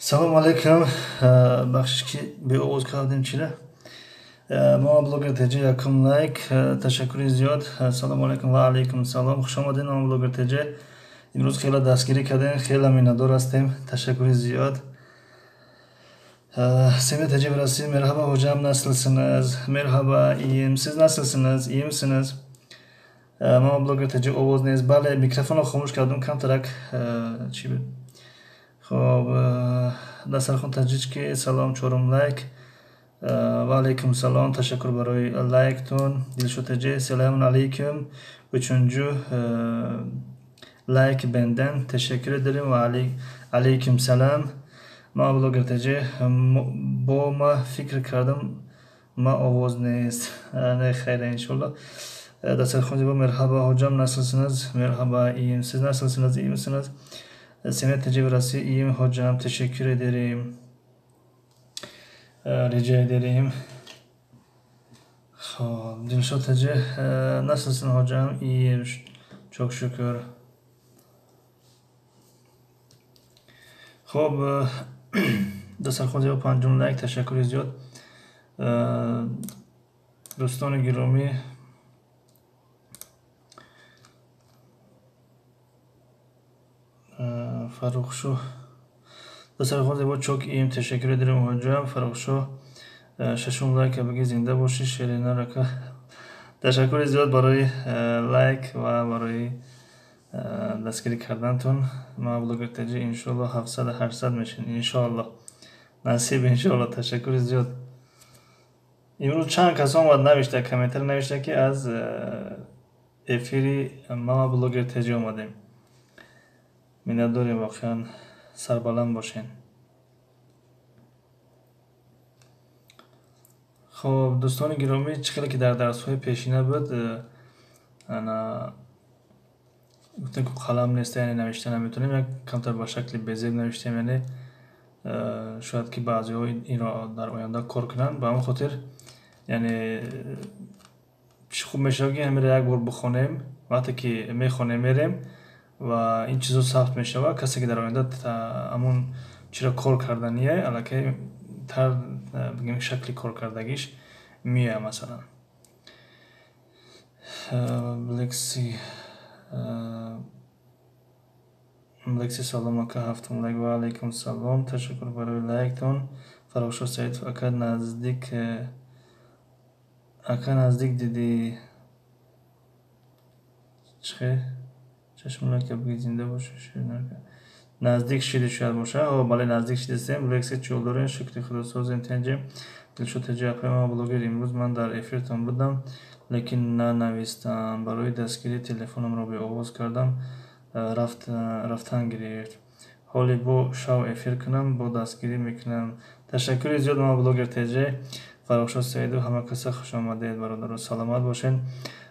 Салом алейкум. Бахшиш ки беовоз кардем чира. Мама блогер ТЖ якум лайк. Ташаккури зиёд. Салом алейкум ва алейкум салом. Хуш омадед, мама блогер ТЖ. Имрӯз хеле дастгирӣ кардем, хеле миннатдор ҳастем. Ташаккури зиёд. Semih TC Burası, merhaba hocam, nasılsınız? Merhaba, iyiyim. Siz nasılsınız? İyi misiniz? Мама блогер ТЖ овоз нест. Бале, микрофонро хомӯш кардам, камтарак чӣ буд? Хоб, Дастархон Таҷички, салом, чорум лайк. Ва алейкум салом, ташаккур барои лайктон. Дилшод ТЖ, саламун алейкум. Üçüncü like benden. Teşekkür ederim ve aleyküm selam. Мама блогер ТЖ, бо ма фикр кардам, ма овоз нест. Не, хайр, иншолло. Дастархон зебо, merhaba hocam, nasılsınız? Merhaba, iyiyim. Siz nasılsınız? İyi misiniz? Semih TC Burası, iyiyim hocam, teşekkür ederim. Rica ederim. Хоб, Дилшод ТЖ, nasılsın hocam? İyiyim, çok şükür. Хоб, Дастархон зебо, панҷум лайк, ташаккури зиёд. Дӯстони гиромӣ, Фаррухшоҳ, Дастархон зебо, çok iyiyim, teşekkür ederim hocam. Фаррухшоҳ, шашум лайк, баги зинда бошӣ, Шерина рака. Ташаккури зиёд барои лайк ва барои дастгирӣ кардантон. Мама блогер ТЖ, иншоалло 700-800 мешин, иншоалло. Насиб, иншоалло. Ташаккури зиёд. Имрӯз чанд кас омад навишта, комментар навишта, ки аз эфири мама блогер ТЖ омадем. Миннатдорем, воқеан сарбаланд бошен. Хоб, дӯстони гиромӣ, чӣ хеле ки дар дарсҳои пешина буд, ана гуфтем, ки қалам нест, яъне навишта наметавонем, як камтар ба шакли безеб навиштем, яъне шояд ки баъзеҳо инро дар оянда кор кунанд. Ба ҳамин хотир, яъне чӣ хуб мешавад, ки ҳаминро як бор бихонем. Вақте ки мехонем, мерем ва ин чизо сабт мешавад. Касе ки дар оянда ҳамон чиро кор кардание, аллакай тар бигем, шакли коркардагиш меояд. Масалан, Блекси, Блекси, салом ака, ҳафтум лайк. Ва алайкум салом, ташаккур барои лайктон. Фаррухшоҳ Саидов, ака наздик, ака наздик дидӣ чихе? Чашм лайк, биги зинда бошӣ. Наздик шиди шояд боша. О, бале, наздик шидистем. Блекси, чӯл дорем, шукри худо, созем, тенҷем. Дилшод ТЖ, апай мама блогер, имрӯз ман дар эфиртон будам, лекин нанавистам. Барои дастгирӣ телефонамро беовоз кардам, рафтан гирифт. Ҳоли бо шав эфир кунам, бо дастгирӣ мекунам. Ташаккури зиёд, мама блогер ТЖ. Фаррухшоҳ Саидов, ҳама каса хуш омадед, бародаро, саломат бошед.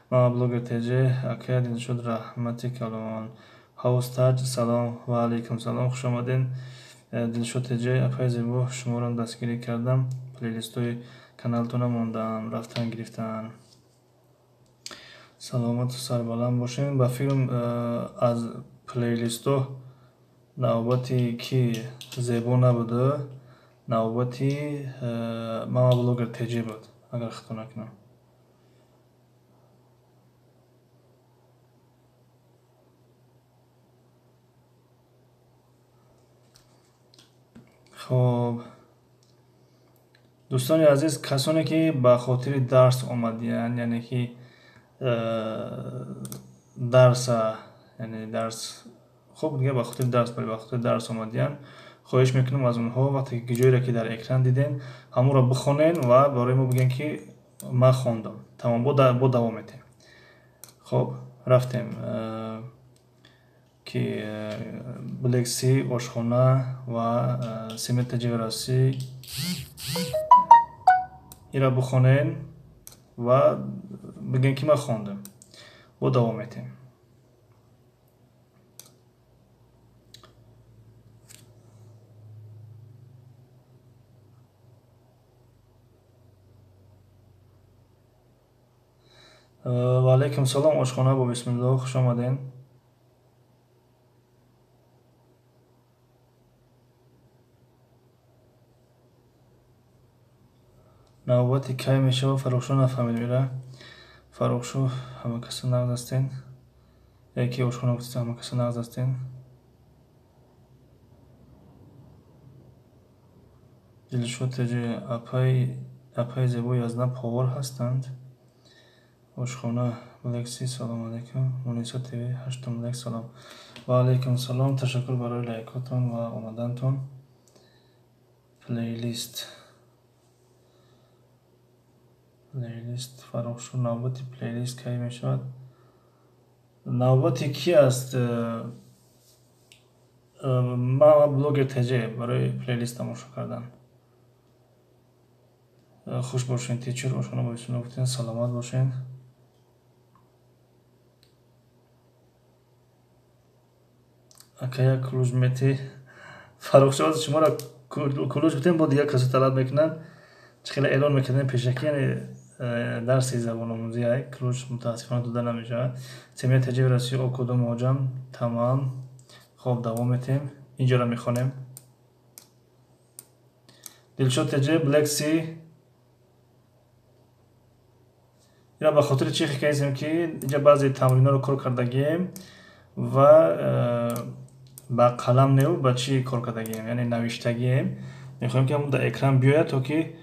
Мама блогер ТЖ, акая Дилшод, раҳмати калон. Ҳавз Таҷ, салом ва алайкум салом, хуш омадед. Дилшод ТЖ, апай зебо, шуморо дастгирӣ кардам, плейлистҳои каналтона мондаам, рафтан гирифтан. Саломату сарбаланд бошем. Ба филм аз плейлистҳо навбати ки зебо набуда, навбати мама блогер ТЖ буд, агар хато накунам. Хоб, дӯстони азиз, касоне ки ба хотири дарс омадиянд, яъне ки дарса, яъне дарс, хуб, дига ба хотири дарс, бале, ба хотири дарс омадиянд, хоҳиш мекунам аз онҳо, вақте ки ҷойеро ки дар экран дидем, ҳамонро бихонен ва барои мо бигӯен, ки ман хондам, тамом, бо давом метем. Хоб, рафтем, ки Блекси, ошхона ва Семет Таҷивераси, инро бихонен ва бигӯен, ки ман хондам, бо давом метем. Ва алайкум салом, ошхона, бо бисмиллоҳ, хуш омаден. Навбати кай мешавад, Фаррухшо, нафаҳмидем ира. Фаррухшо, ҳама каса нағз ҳастен? Яке ошхона гуфтед, ҳама каса нағз ҳастен? Дилшод Теҷи, апаи зебо Язна повар ҳастанд? Ошхона Лекси, салом алейкум. Муниса ТВ, ҳаштум лайк, салом. Ва алейкум салом, ташаккур барои лайкотон ва омадантон. Плейлист. Плейлист, Фаррухшо, навбати плейлист кай мешавад? Навбати ки аст? Ман блогер ТЖ барои плейлист тамошо кардан. Хуш бошен, teacher, ошхона бо бисмилла гуфтен, саломат бошен. Ака, як ключ мети. Фаррухшо, шуморо ключ гуфтем, бо дигар касо талаб мекунанд. Чӣ хеле эълон мекардем пешакӣ, яъне дарси забономӯзӣ ай ключ мутаассифона дода намешавад. Семья ТЖ Россия, окудум ҳоҷам, тамам. Хоб, давом метем. Инҷоро мехонем. Дилшод ТЖ, Black Sea. Ира ба хотири чӣ хикаистем, ки инҷа баъзе тамринҳоро кор кардагием ва ба қалам неу, ба чӣ кор кардагием, яъне навиштагием. Мехоҳем, ки ҳамон дар экран биёяд, то ки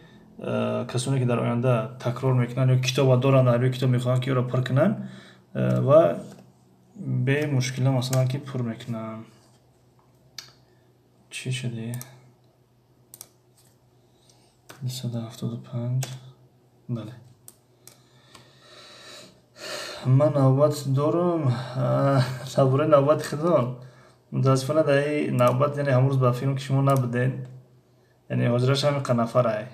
касоне ки дар оянда такрор мекунанд ё китоба доранд, дар рӯи китоб мехоҳанд, ки ӯро пур кунанд ва бемушкила, масалан, ки пур мекунанд. Чӣ шуди? 275, бале. Ман навбат дорам. Дар бораи навбати худон, мутаассифона, дар ин навбат, яъне ҳамон рӯз ба филм ки шумо набудед, яъне ҳозираш ҳамин нафарай.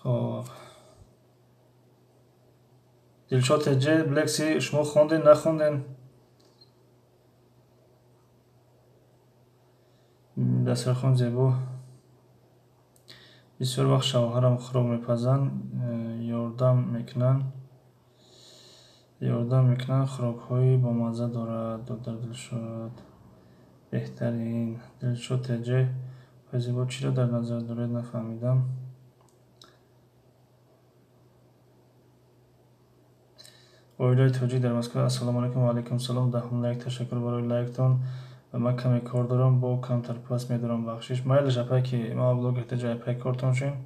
Хоб, Дилшод ТЖ, Блекси, шумо хонден, нахонден? Дастархон зебо. Бисёр вақт шавҳарам хӯрок мепазанд, ёрдам мекунанд, хӯрокҳои бомазза дорад. Додар Дилшод, беҳтарин. Дилшод ТЖ, зебо чиро дар назар доред, нафаҳмидам. Оилаи тоҷик дар Москва, ассалому алайкум. Ва алайкум салом. Даҳум лайк, ташаккур барои лайктон. Ман каме кор дорам, бо камтар пас медорам, бахшиш. Майлаш, апай, ки ман блогер ТЖ, апай, кортон шем.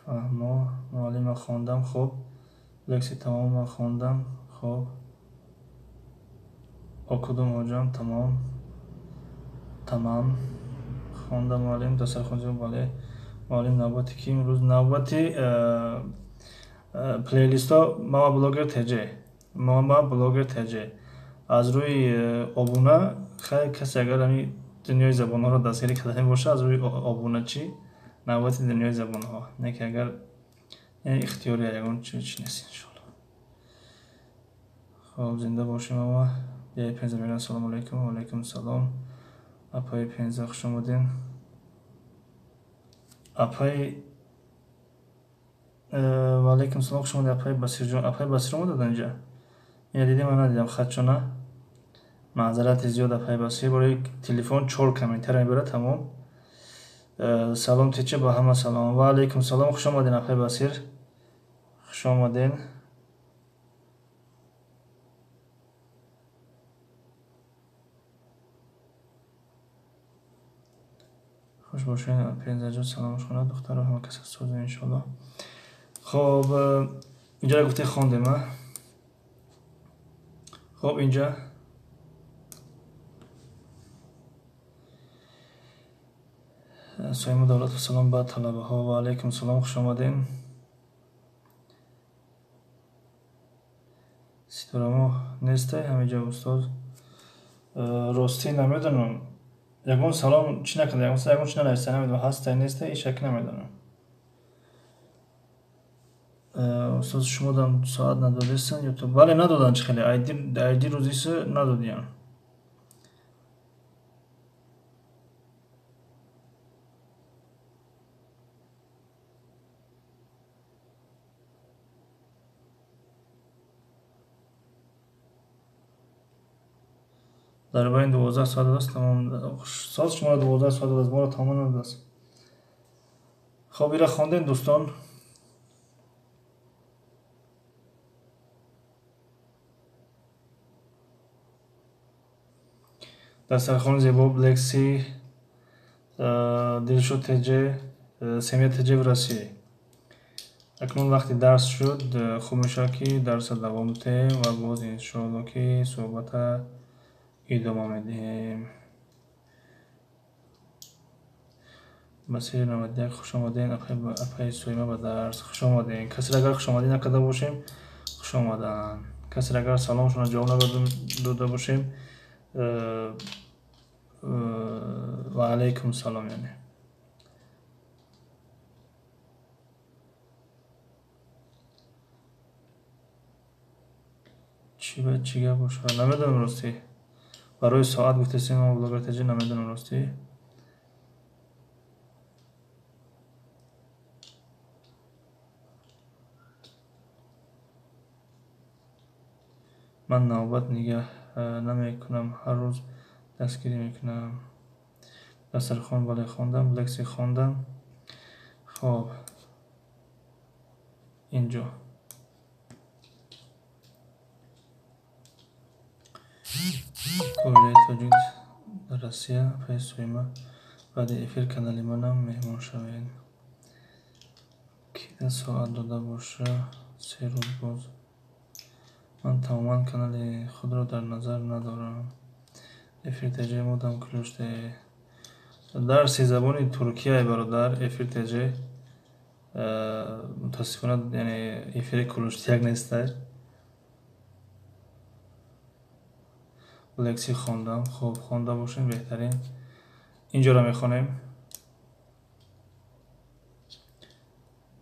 Фаҳмо, муаллима, хондам. Хуб, лекси тамом, хондам. Хуб, окудум ҳоҷам, тамом, тамам, хондам. Муаллим, дастархон зебо, бале. Муаллим, навбати ки имрӯз? Навбати плейлистҳо мама блогер ТЖ, мама блогер ТЖ аз рӯи обуна. Хай, касе агар ҳами дунёи забонҳоро дастгирӣ кардани боша, аз рӯи обуначӣ навбати дунёи забонҳо, не ки агар ихтиёри ягон чи нест, иншоалло. Хоб, зинда бошем. Ама яи Пенза мегӯянд, ассалому алайкум. Ва алайкум салом, апаи Пенза, хуш омадем. Апаи, ва алайкум салом, хуш омадед, апаи Басирҷон. Апаи Басир омадад инҷа? Ина дидем, ман надидам хатчона, маъзарати зиёд, апаи Басир. Барои телефон чор комментария мебарад, тамом. Салом, teacher, ба ҳама салом. Ва алайкум салом, хуш омаден, апаи Басир, хуш омаден. Хуш бошед, Пензаҷон. Салом, хона, духтаро, ҳама кас созем, иншоалло. Хоб, инҷаро гуфте хондем, а? Хоб, инҷа Соиму Давлатов, салом ба талабаҳо. Ва алайкум салом, хуш омадем. Ситорамо нестай ҳамиҷа, устоз? Ростӣ намедонам, ягон салом чӣ накарда, ягон чӣ нанависта, намедонам, ҳастай, нестай, ишак намедонам. Устоз, шумо дам соат надодестан ютуб? Бале, надоданд. Чӣ хеле айди рӯзиса надодиям. Дар байни 12 соат додааст, тамом. Соат шуморо 12 соат додааст, моро тамом надодааст. Хоб, ира хондем, дӯстон. Дастархони зебо, Блекси, Дилшод ТЖ, Семья ТЖ в России. Акнун вақти дарс шуд, хуб мешавад, ки дарса давом диҳем ва боз иншоалло, ки суҳбата идома медиҳем. Ба сери 91 хуш омадем, апаи Суима, ба дарс хуш омадем. Касеро агар хушомадӣ накарда бошем, хуш омаданд. Касеро агар саломшонро ҷавоб надода бошем, ва алайкум салом, яъне. Чӣ ба чӣ гап бошад, намедонам ростӣ. Барои соат гуфтесем, мо блогер ТЖ, намедонам ростӣ. Ман навбат нигаҳ намекунам, ҳар рӯз дастгирӣ мекунам. Дастархон, бале, хондам, лекси хондам. Хоб, инҷо. Оилаи тоҷик дар Россия, апаи Суима, баъди эфир канали манам меҳмон шавед. Кида соат дода боша, 3 рӯз боз. Ман тамоман канали худро дар назар надорам. Эфир ТЖ модам ключте. Дарси забони туркия, бародар, эфир ТЖ. Мутаассифона, яъне эфири кулуштияк нестай. Лекси хондам. Хуб, хонда бошем, беҳтарин. Инҷоро мехонем.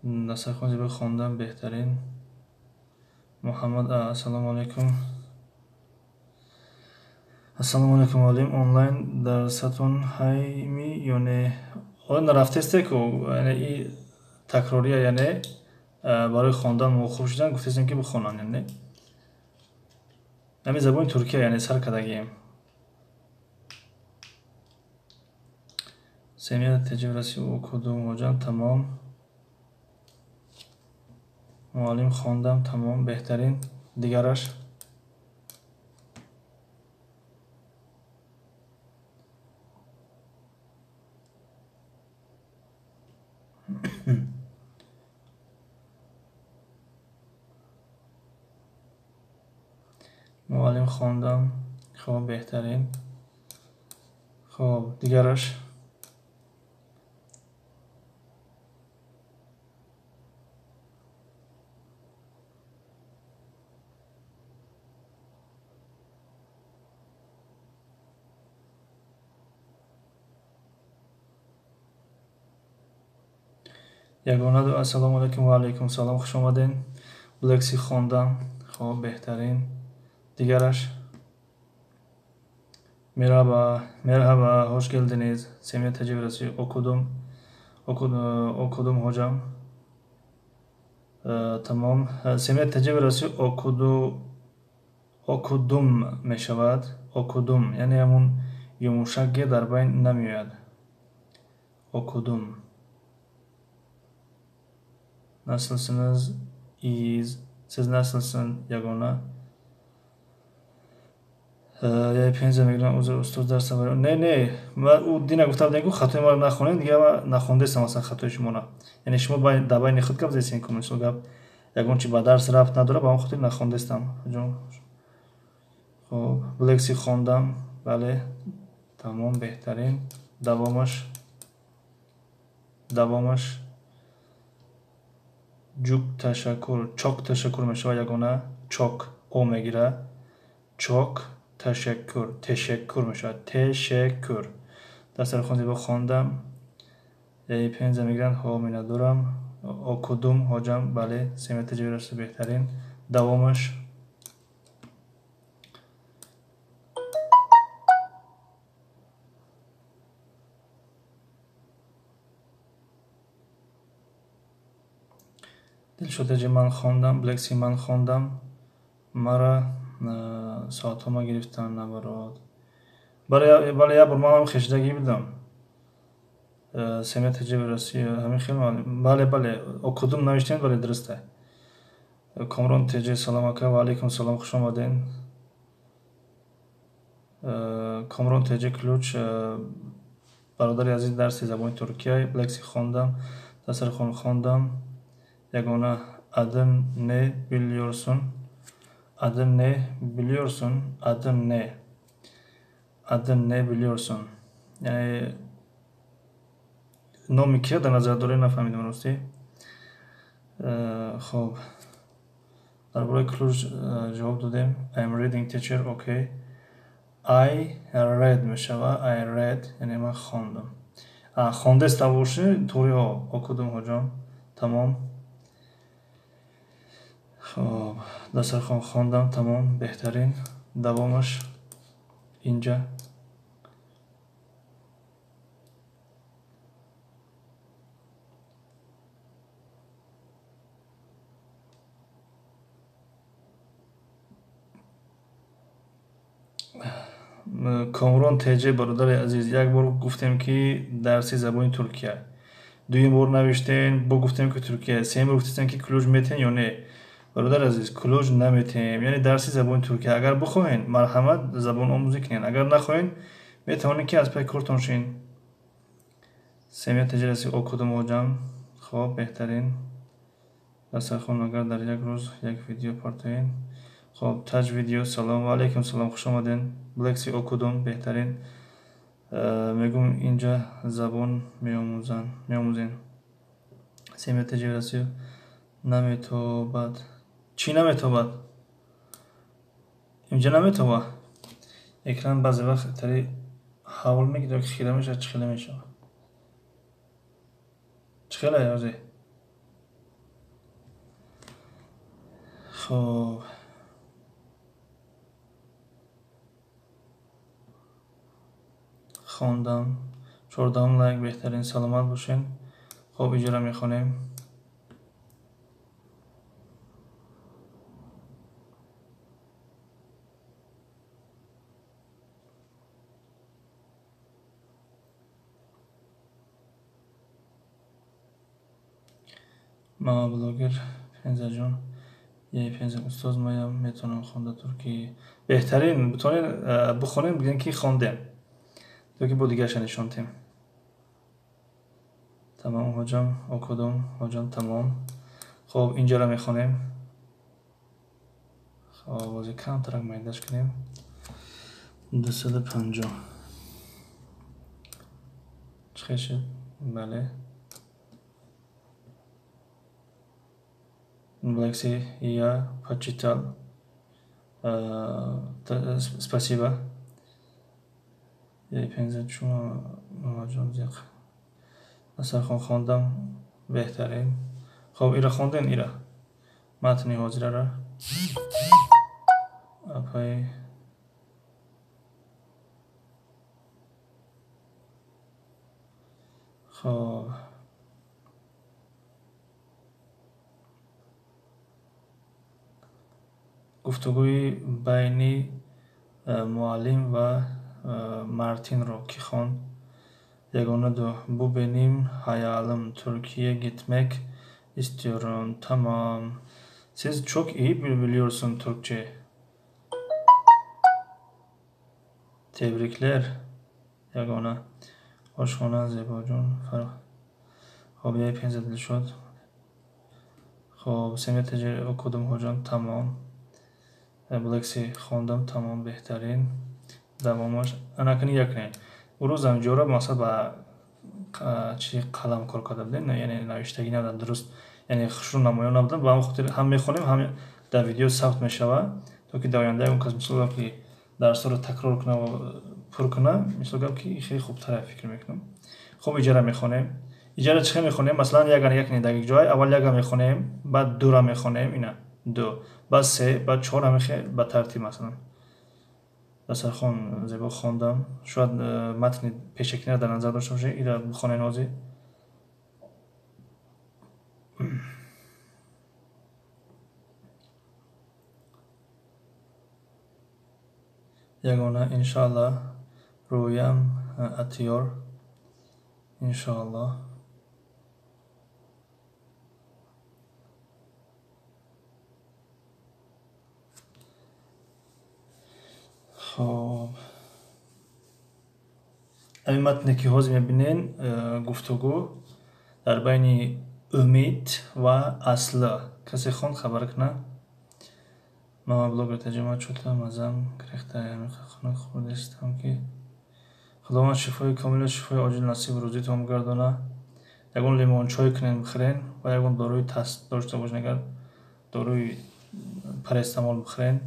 Дастархон зебо, хондам, беҳтарин. Муҳаммад, ассалому алайкум. Ассалому алайкум, олим, онлайн дарсатон ҳайми ё не? Оё нарафтесте ку, яъне и такрория, яъне барои хондан мо хуб шудан гуфтесем, ки бихонанд, яъне. Ҳамин забони туркия, яъне сар кардагием. Семья ТЖ в России, окудум ҳоҷам, тамом. Муаллим, хондам, тамом, беҳтарин. Дигараш. Муаллим, хондам. Хоб, беҳтарин. Хоб, дигараш. Ягона, ассалому алайкум, ва алайкум салом, хуш омаден. Лекси хондам. Хоб, беҳтарин. Дигараш. Merhaba, merhaba, hoş geldiniz. Семья ТЖ в России, okudum. Okudum hocam. Тамом. Семья ТЖ в России, okudu, okudum мешавад. Okudum, яъне ҳамун юмушак ге дар байн намеояд. Okudum. Nasılsınız? İyiyiz. Siz nasılsın, ягона? Я пензия мегирам, узр, устоз, дарса. Не, не, ӯ дина гуфта будем, ку хатои маро нахонед, дига ма нахондестам аслан хатои шуморо. Яъне шумо дар байни худ гап задесен, ку мисол гап ягон чи ба дарс рабт надорад, ба он хотир нахондестам. Хоб, лекси хондам, бале, тамом, беҳтарин. Давомаш. Давомаш. Ҷук ташаккур, çok ташаккур мешавад, ягона, çok о мегира. Çok ташаккур, тешаккур мешавад, тешаккур. Дастархон зебо, хондам. Пензия мегиранд, ҳо, миннатдорам. Okudum hocam, бале, семья ТЖ в России, беҳтарин. Давомаш. Дилшод ТЖ, ман хондам, Блекси, ман хондам. Мара соатҳома гирифтан, набарод. Бале, як бор ман ҳам хешидагӣ будам. Семья ТЖ Россия ҳамин хел. Бале, бале, окудум навиштем, бале, дуруст аст. Комрон ТЖ, салом ака, ва алайкум салом, хуш омадед. Комрон ТЖ ключ, бародари азиз, дарси забони туркия лекси хондам, дастархон хондам. Ягона adın ne biliyorsun? Adın ne biliyorsun? Adın ne? Adın ne biliyorsun? Яъне номи кия дар назар дорем, нафаҳмидам ростӣ. Хоб, дар бораи ключ ҷавоб додем. I'm reading teacher, okay. I read мешава, I read, яъне ман хондам. Хондаста бошӣ, туғри окудум ҳоҷон, тамом. Хоб, дастархон хондам, тамом, беҳтарин. Давомаш инҷа. Комрон ТЖ, бародари азиз, як бор гуфтем, ки дарси забони туркия. Дуюм бор навиштем, бо гуфтем, ки туркия. Сеюм бор гуфтем, ки ключ метен ё не. Бародари азиз, ключ наметем, яъне дарси забони туркия. Агар бихоҳен, марҳамат, забономӯзӣ кунед. Агар нахоҳен, метавонед, ки аз пай кортон шин. Семья ТЖ раси окудум ҳоҷам. Хоб, беҳтарин. Дастархон агар дар як рӯз як видео партоен. Хоб, таҷ видео, салом, ва алайкум салом, хуш омадед. Блекси окудум, беҳтарин. Мегӯм, инҷа забон меомӯзанд, меомӯзем. Семья ТЖ раси наметобад. Чӣ наметобад? Инҷа наметоба? Экран баъзе вақт тари ҳавл мегирад, ки хира мешавад, чӣ хела мешавад? Чӣ хела ҳозир? Хоб, хондам. 14-ум лайк, беҳтарин, саломат бошед. Хоб, иҷора мехонем. Мама блогер Пензаҷон, е Пенза устоз, маям метавонам хонда туркӣ. Беҳтарин, битонед бихонем, бигӯем, ки хондем. Ё ки бо дигарша нишон диҳем. Тамом ҳоҷам, окудум ҳоҷам, тамом. Хоб, инҷоро мехонем. Хоб, бози камтарак майдаш кунем. 250. Чӣ хел шуд? Бале. Блекси, я почитал. Спасибо. Пенза чума мамаҷон зиқ. Дастархон хондам, беҳтарин. Хоб, ира хондем, ира. Матни ҳозирара. Апай хоб, гуфтугӯи байни муаллим ва Мартинро кӣ хонд? Ягона ду. Bu benim hayalim. Türkiye gitmek istiyorum. Tamam. Siz çok iyi biliyorsun Türkçe. Tebrikler. Ягона. Ошхона зебоҷон. Фарқ. Хоб, яй Пенза Дилшод. Хоб, семья ТЖ окудум ҳоҷам, тамом. Блекси хондам, тамом, беҳтарин. Давомаш анакани якнен. Урӯз ҷора мақсад ба чи қалам кор карда будем, яъне навиштагӣ набудам дуруст, яъне хушрӯ намоён набудам. Ба ҳамон хотир ҳам мехонем, ҳам дар видео сабт мешавад, то ки дар оянда ягон кас, мисол гап, ки дарсҳоро такрор кунад ва пур кунад, мисол гап, ки хеле хубтар фикр мекунам. Хоб, иҷара мехонем. Иҷара чӣ хел мехонем? Масалан, яган як дар ҷой аввал яга мехонем, баъд дура мехонем, ина ду, баъд се, баъд чор, ҳамин ба тартиб. Масалан, дастархон зебо хондам. Шояд матни пешакинаро дар назар дошта бошед. Ира бихонед ҳозир. Ягона, иншаллах, Рӯям atıyor иншоаллоҳ. Хоб, ҳамин матне ки ҳозир мебинен, гуфтугӯ дар байни Умид ва Аслы. Касе хонд, хабар кунад. Мама блогер таҷриба чӯта мазам гирифта, хунук хӯрдистам, ки Худованд шифои комилу шифои оҷил насибу рӯзитон бигардона. Ягон лимончой кунен, бихӯрен ва ягон доруи тас дошта бошед, агар доруи парацетамол бихӯрен.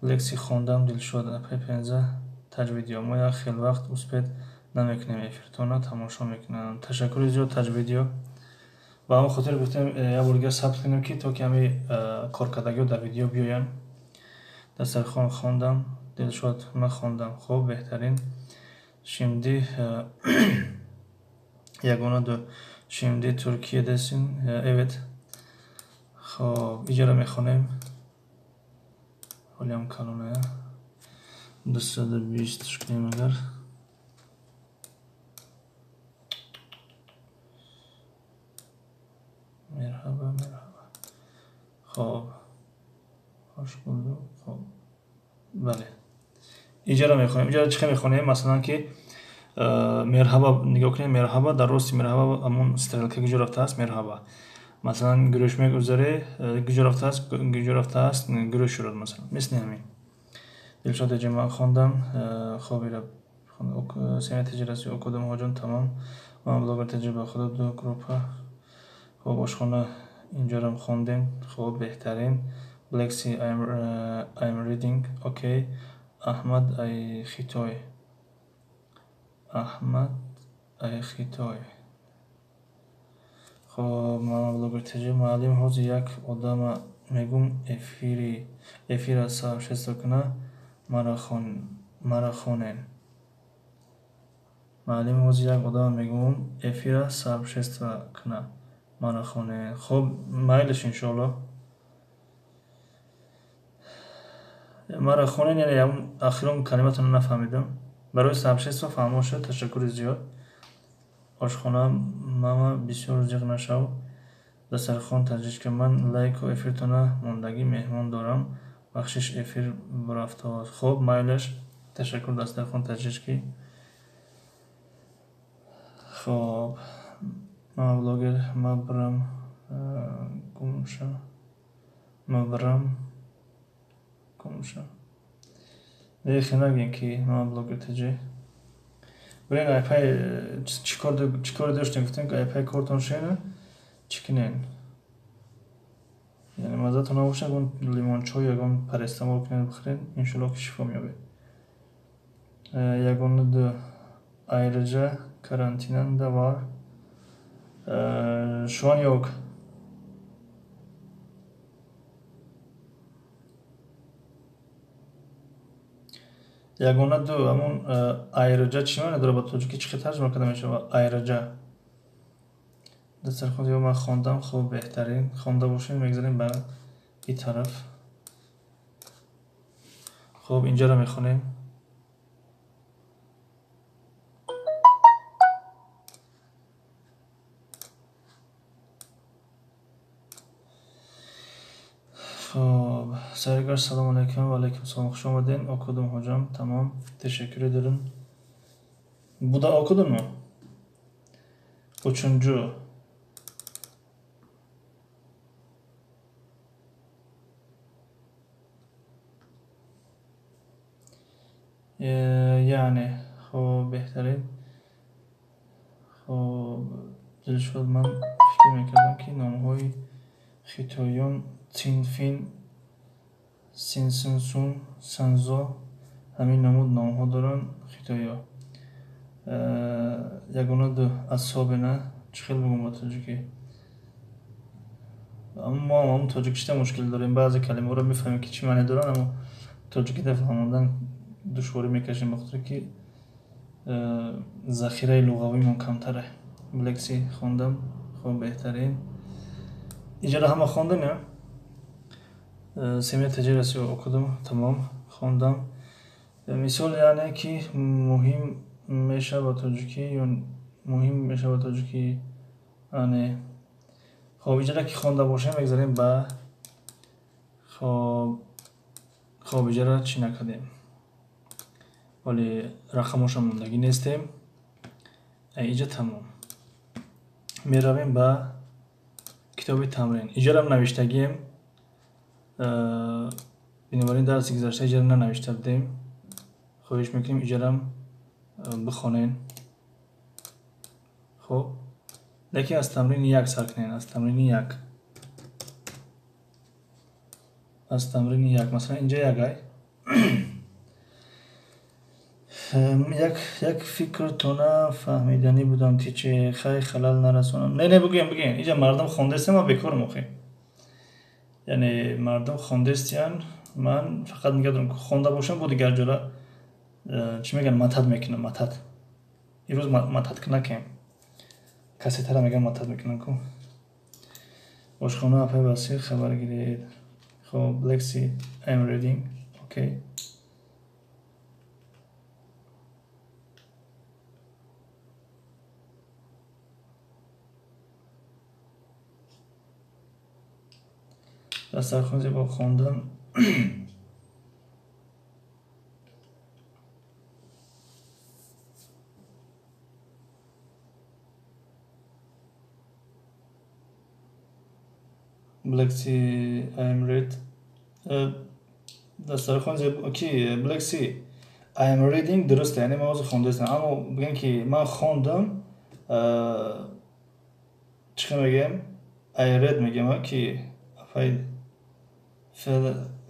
Лекси хондам, Дилшод апай пенза таҷ видео. Мо як хел вақт успеть намекунем, эфиртона тамошо мекунам. Ташаккури зиёд, таҷ видео. Ба ҳамон хотир гуфтем, як бор дигар сабт кунем, ки то ки ҳами коркардагиҳо дар видео биёянд. Дастархон хондам, Дилшод, ман хондам. Хуб, беҳтарин. Şimdi ягона ду şimdi Türkiye'desin. Evet. Хоб, иҷора мехонем. Ҳолиам калоная. 220 кунем агар. Merhaba, merhaba. Хоб. Hoş bulduk. Хоб. Бале. Иҷора мехонем. Иҷора чӣ мехонем? Масалан ки merhaba, нигоҳ кунед, merhaba, дар рости merhaba ҳамон стрелка куҷо рафтааст, merhaba. Масалан, görüşmek üzere куҷо рафтааст, куҷо рафтааст, görüşürüz, масалан. Мисли ҳамин. Дилшод эҷа, ман хондам. Хоб, ира семя тиҷорати окудум ҳоҷон, тамом. Ман блогер таҷриба худо ду группа. Хоб, ошхона инҷорам хондем. Хоб, беҳтарин. Black Sea, I'm reading. Okay. Аҳмад ай Хитой. Аҳмад ай Хитой. Хоб, ман блогер таҷриба муаллим, ҳозир як одама мегум, эфири эфира сообщество куна, мара хонен. Муаллим, ҳозир як одама мегум, эфира сообщество куна, мара хонен. Хоб, майлиш, иншоаллоҳ. Мара хонен, яъне ахирон калиматонро нафаҳмидам. Барои сообщество фаҳмо шуд, ташаккури зиёд. Ошхона, мама, бисёр зиқ нашав. Дастархон таҷричка, ман лайку эфиртона мондагӣ, меҳмон дорам. Бахшиш, эфир бурафтааст. Хоб, майлаш, ташаккур, дастархон таҷрички. Хоб, мама блогер, ма брам гумша. Ма брам гумша. Нехе нагем ки мама блогер таҷи. Блин, айпай чӣ кор доштем, гуфтем ки айпай кортон шена чӣ кунен? Яъне маззатон набошад, ягон лимончой, ягон парацетамол кунед, бихӯред, иншоаллоҳ ки шифо меёбед. Ягона ду ayrıca karantinan da var. Şu an yok. Ягона ду ҳамон ayrıca чӣ маъне дорад, ба тоҷикӣ чӣ хел тарҷума карда мешавад ayrıca? Дастархон ё ман хондам, хуб, беҳтарин. Хонда бошем, мегзарем ба ин тараф. Хуб, инҷаро мехонем. Хоб, Саргар, салом алейкум, ва алейкум салом, хуш омадед. Okudum hocam, tamam. Teşekkür ederim. Bu da okudun mu? Üçüncü. Яъне, хоб, беҳтарин. Хоб, Дилшод, ман фикр мекардам, ки номҳои хитоиён Цинфин, Синсинсун, Санзо ҳамин намуд номҳо доранд хитоиё. Ягона ду особенно чӣ хел бигӯм ба тоҷикӣ? Мо ҳам тоҷикишта мушкил дорем, баъзе калимаҳоро мефаҳмем ки чӣ маъне доранд, аммо тоҷикида фаҳмондан душворӣ мекашем, ба хотире ки захираи луғавиимон камтаре. Лекси хондам, хоб, беҳтарин. Иҷора ҳама хондем, я? Семья тиҷораси okudum, тамом, хондам. Мисол яъне ки муҳим мешавад тоҷикӣ ё муҳим мешавад тоҷикӣ ане. Хоб, иҷара ки хонда бошем, мегзарем ба хоб, иҷара чӣ накардем, вале рақамошам мондагӣ нестем. Иҷа тамом. Меравем ба китоби тамрин. Иҷарам навиштагием, бинобар ин дарси гузашта иҷара нанавишта будем. Хоҳиш мекунем иҷарам бихонен. Хоб, лекин аз тамрини як сар кунен, аз тамрини як. Аз тамрини як, масалан инҷа як ай. Як фикртона фаҳмиданӣ будам, ки че хай халал нарасонам. Не, не, бигӯем, бигӯем. Инҷа мардум хондестем, ма бекорам охи. Яъне мардум хондестиян, ман фақат нигоҳ дорам, ки хонда бошам, бо дигар ҷора чӣ мегӯянд, матад мекунам, матад. Имрӯз матад накунем. Кассетара мегӯянд матад мекунам ку. Ошхона апай Басир хабар гиред. Хоб, Lexi, I'm reading. Okay. Дастархон зебо хондам. Black Sea, I am read. Дастархон зебо ки Black Sea, I am reading дуруст, яъне ман ҳозир хондастам, аммо бигӯем ки ман хондам, чӣ хел мегӯем? I read мегӯем, ки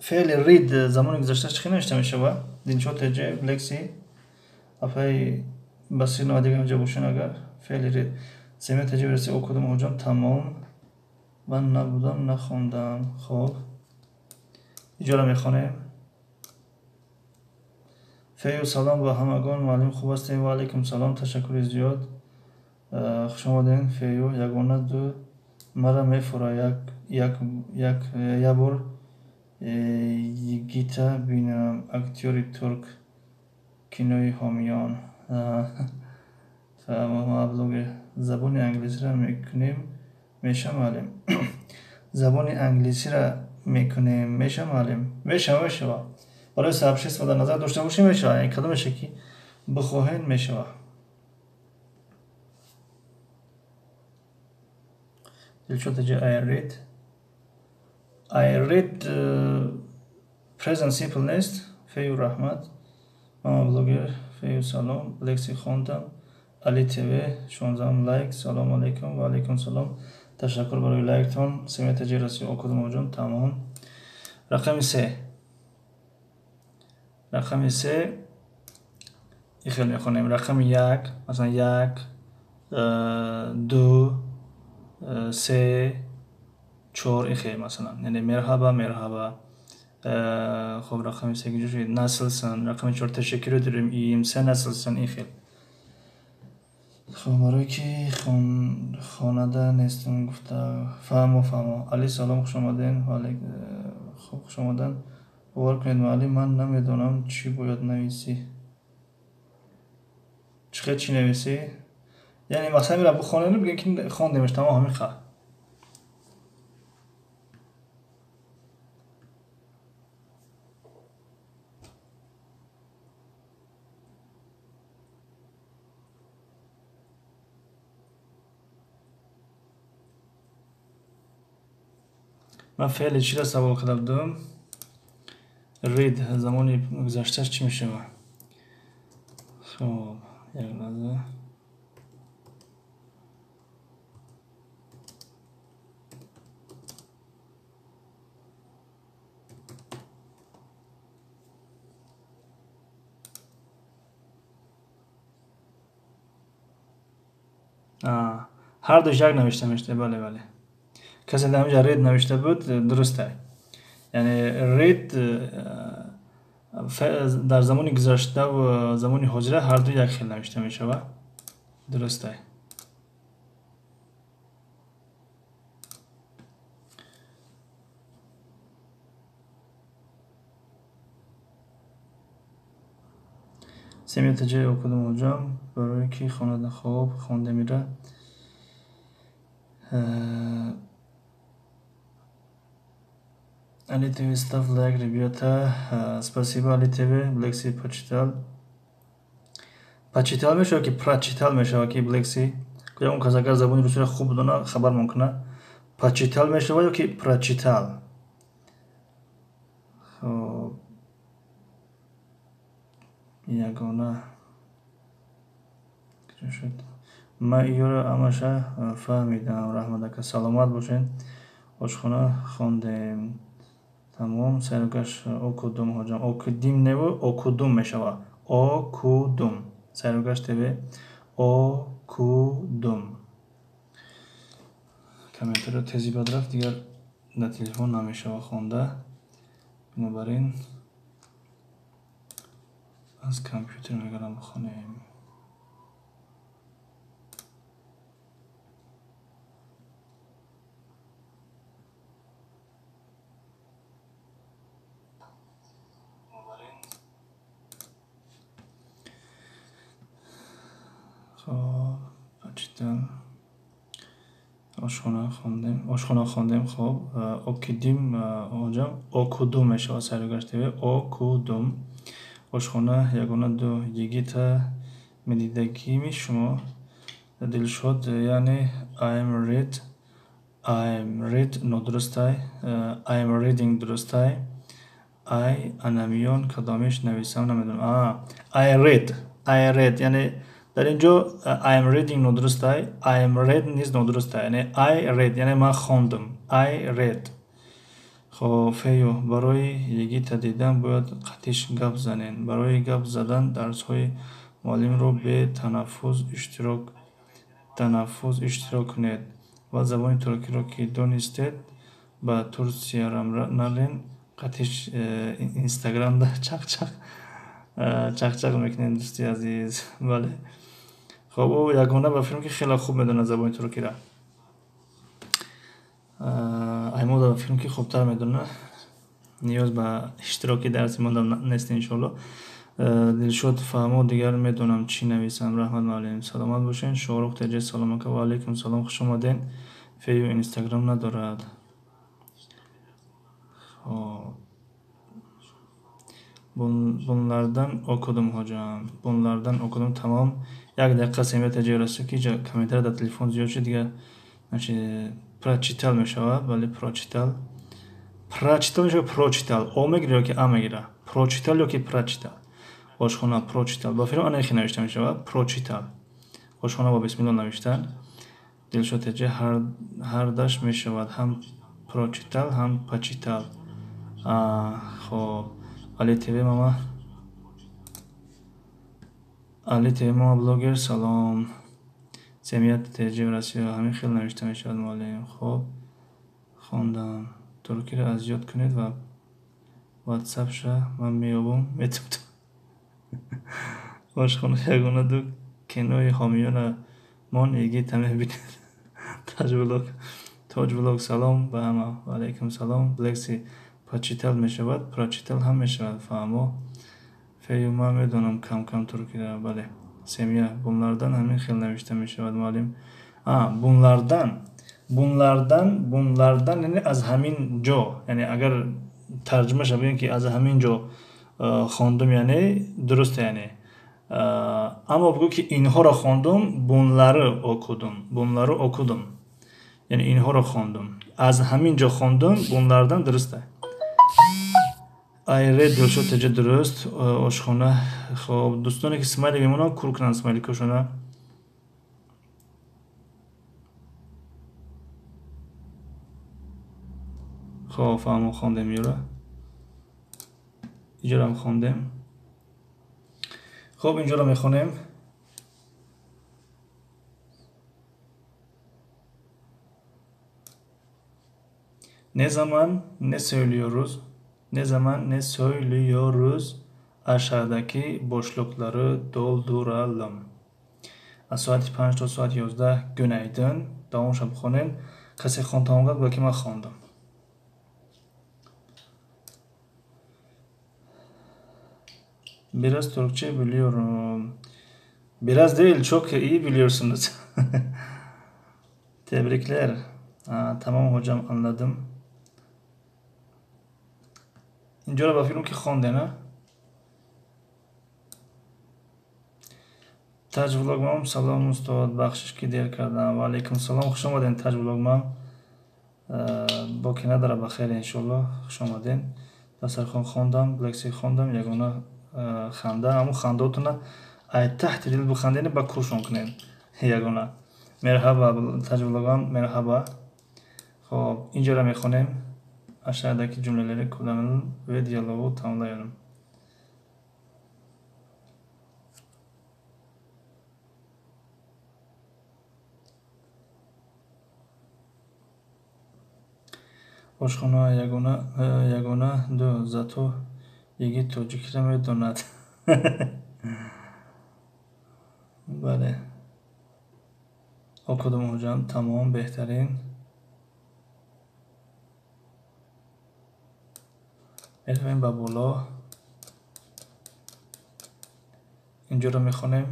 феъли read замони гузаштааш чӣ хел навишта мешавад? Диншо ТЖ, Black Sea, апай Басир Навадига инҷа бошен агар феъли read. Семия ТЖ бираси о кудум ҳоҷам тамом. Ман набудам, нахондам. Хоб, иҷора мехонем. Фею салом ба ҳамагон, муаллим хуб ҳастем? Ва алайкум салом, ташаккури зиёд. Хуш омадем, Фею. Ягона ду мара мефура як бор Йигита бинам, актёри турк, кинои ҳомиён. Блогер. Забони англисиро мекунем, меша муаллим? Забони англисиро мекунем, меша муаллим? Мешава, мешава. Барои сообщество дар назар дошта бошем, мешава. Яъне кадомеше ки бихоҳед, мешава. Дилшод ТЖ, I read. I read present simple нест. Фею раҳмат. Мама блогер, Фею салом. Лекси хондам. Али ТВ, 16 лайк. Салом алейкум, ва алейкум салом. Ташаккур барои лайктон. Семия ТЖ раси окудум тамом. Рақами се. Рақами се ихел мехонем. Рақами як, масалан як, ду, се, чор ихел масалан. Яъне мерҳаба, мерҳаба. Хоб, рақами се куҷо шуд? Насылсан. Рақами чор ташаккур дорем. Им се насылсан ихел. Хоб, барои ки хонада нестам гуфта. Фаҳмо, фаҳмо. Али салом, хуш омаден. Хоб, хуш омадан. Бовар кунед муаллим, ман намедонам чӣ бояд нависӣ. Чӣ хел чӣ нависӣ? Яъне масалан мера бихонем, бигӯем ки хондемаш, тамом ҳамин ха. Ман феъли чиро савол карда будам? Read замони гузаштааш чӣ мешавад? Хоб, як лаҳза. Ҳар душ як навишта мешуда, бале, бале. Касе дар ҳаминҷа read навишта буд, дуруст аст. Яъне read дар замони гузашта ва замони ҳозира ҳар ду як хел навишта мешавад. Дуруст аст. Семья ТЖ окудум ҳоҷам, барое ки хонада. Хоб, хондем ира. Али ТВ, ставь лайк, ребята. Спасибо, Али ТВ. Блекси почитал. Почитал мешава ки прочитал мешава ки Блекси? Ягон кас агар забони русиро хуб дона, хабар мумкина. Почитал мешава ё ки прочитал? Хоб. Ягона. Куҷо шуд? Ман иёро ҳамаша фаҳмидам. Раҳмат ака, саломат бошед. Ошхона хондем. Тамом, сайругашт окудум ҳоҷам. Окудим неву окудум мешава. Окудум. Сайругашт ТВ окудум. Комментарио тези бад рафт, дигар дар телефон намешава хонда. Бинобар ин аз компютер мегарам бихонем. Хоб, почитал. Ошхона хондем. Ошхона хондем, хоб. Окидим ҳоҷам, окудум мешавад Сайругашт ТВ, окудум. Ошхона ягона ду йигита медидагими шумо? Дилшод, яъне I'm read, I'm read нодурустай, I'm reading дурустай. I анамиён кадомиш нависам намедонам. I read, I read, яъне дар ин ҷо I am reading нодурустай, I am read низ нодурустай. Яъне I read, яъне ман хондум. I read. Хоб, фею, барои йигита дидан бояд қатиш гап занен. Барои гап задан дарсҳои муаллимро бе танаффуз иштирок кунед ва забони туркиро ки донистед, ба Турсиярам нарен, қатиш инстаграмда чақчақ чақчақ мекунед, дӯсти азиз. Бале. Хоб, ӯ ягона ба филм ки хеле хуб медонад забони туркиро. Аймода ба филм ки хубтар медонад. Ниёз ба иштироки дарси мо нест, иншоалло. Дилшод фаҳмо, дигар медонам чӣ нависам. Раҳмат, муаллим. Саломат бошед. Шоҳрух ТЖ, салом ака. Ва алайкум салом, хуш омадед. Фею инстаграм надорад. Хоб. Bunlardan окудум ҳоҷам. Bunlardan окудум, тамом. Як дақиқа семья ТЖ расо ки комментарий дар телефон зиёд шуд, дигар прочитал мешавад, бале, прочитал. Прочитал мешавад, прочитал. О мегира ё ки а мегира? Прочитал ё ки прочитал? Ошхона прочитал. Ба филм ана хи навишта мешавад, прочитал. Ошхона бо бисмилло навиштан. Дилшод ТЖ ҳардаш мешавад, ҳам прочитал, ҳам почитал. Хоб. Али ТВ мама. Али ТВ мама блогер, салом. Семья ТЖ Россия ҳамин хел навишта мешавад, муаллим. Хоб, хондам. Туркиро аз ёд кунед ва ватсапша ман меёбам, метавонам. Ошхона ягона ду кинои ҳомиёна мон йигита мебинед. Таҷ влог. Тоҷ влог, салом ба ҳама. Ва алайкум салом. Блекси почитал мешавад, прочитал ҳам мешавад, фаҳмо. Фею ман медонам кам-кам туркиро, бале. Семья bunlardan ҳамин хел навишта мешавад, муаллим. Bunlardan, bunlardan, bunlardan, яъне аз ҳамин ҷо, яъне агар тарҷумаша бигӯем ки аз ҳамин ҷо хондум, яъне дуруст, яъне. Аммо бигӯ ки инҳоро хондум, bunları окудум, bunları окудум. Яъне инҳоро хондум. Аз ҳамин ҷо хондум, bunlardan дуруст аст. I read Дилшод ТЖ дуруст. Ошхона. Хоб, дӯстоне ки смайлик мемонанд, кур кунанд смайликошона. Хоб, фаҳмо, хондем ёра. Иҷорам хондем. Хоб, инҷоро мехонем. Ne zaman ne söylüyoruz? Ne zaman ne söylüyoruz? Aşağıdaki boşlukları dolduralım. Аз соати 5 то соати 11 günaydın. Давомша бихонем. Касе хон тамом кард, гӯя ки ман хондам. Biraz Türkçe biliyorum. Biraz değil, çok iyi biliyorsunuz. Tebrikler. Tamam hocam, anladım. Инҷоро ба фикрам ки хондем, а? Таҷ влогмам, салом устод, бахшиш ки дер кардам. Ва алайкум салом, хуш омадем Таҷ влогмам. Боке надара, ба хейр иншоаллоҳ, хуш омадем. Дастархон хондам, лекси хондам, ягона ханда, ҳамун хандаотона ай таҳти дил бихандед, ба куршон кунед. Ягона. Мерҳаба Таҷ влогмам, мерҳаба. Хоб, инҷоро мехонем. Aşağıdaki cümleleri kullanalım ve diyaloğu tamamlayalım. Ошхона ягона, ягона ду, зато йигит тоҷикиро медонад. Бале. Okudum hocam, тамом, беҳтарин. Меравем ба боло. Инҷоро мехонем.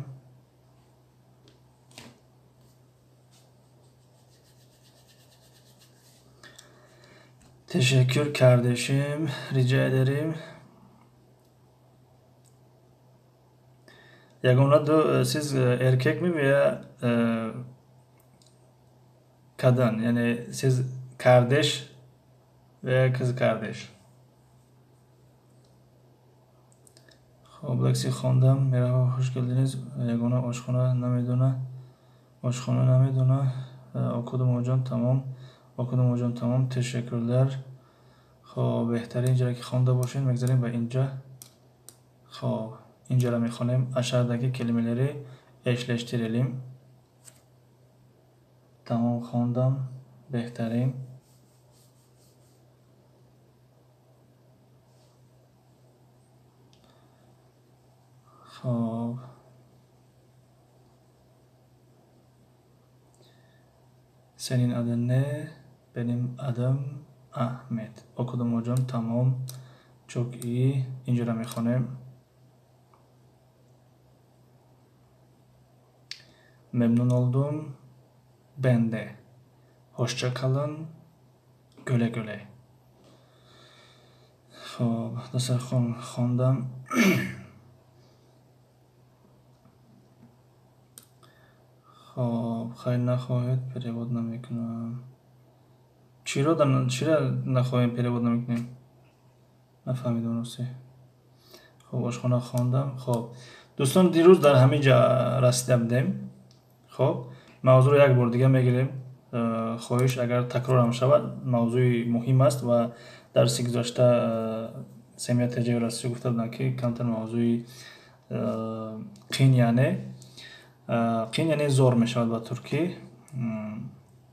Teşekkür kardeşim, rica ederim. Ягона ду, siz erkek mi veya kadın? Yani siz kardeş veya kız kardeş. Хоб, лекси хондам. Мерҳабо, хуш geldiniz. Ягона ошхона намедона. Ошхона намедона. Okudum hocam, тамом. Okudum hocam, тамом. Teşekkürler. Хоб, беҳтарин ҷое ки хонда бошед, мегзарем ба инҷа. Хоб, инҷаро мехонем. Aşağıdaki kelimeleri eşleştirelim. Тамом, хондам. Беҳтарин. Хоб. Senin adın ne? Benim adım Ahmet. Okudum hocam, tamam. Çok iyi. Инҷоро мехонем. Memnun oldum. Ben de. Hoşça kalın. Güle güle. Хоб, дастархон хондам. Хоб, хайр нахоҳед, перевод намекунам. Чиро чиро нахоҳем, перевод намекунем? Нафаҳмидам рости. Хоб, ошхона хондам. Хоб, дӯстон, дирӯз дар ҳамин ҷа расида будем. Хоб, мавзӯъро як бор дига мегирем. Хоҳиш, агар такрорам шавад, мавзӯи муҳим аст ва дарси гузашта Семия Теҷаева расида гуфта буданд, ки камтар мавзӯи қин, яъне қин, яъне зор мешавад ба туркӣ.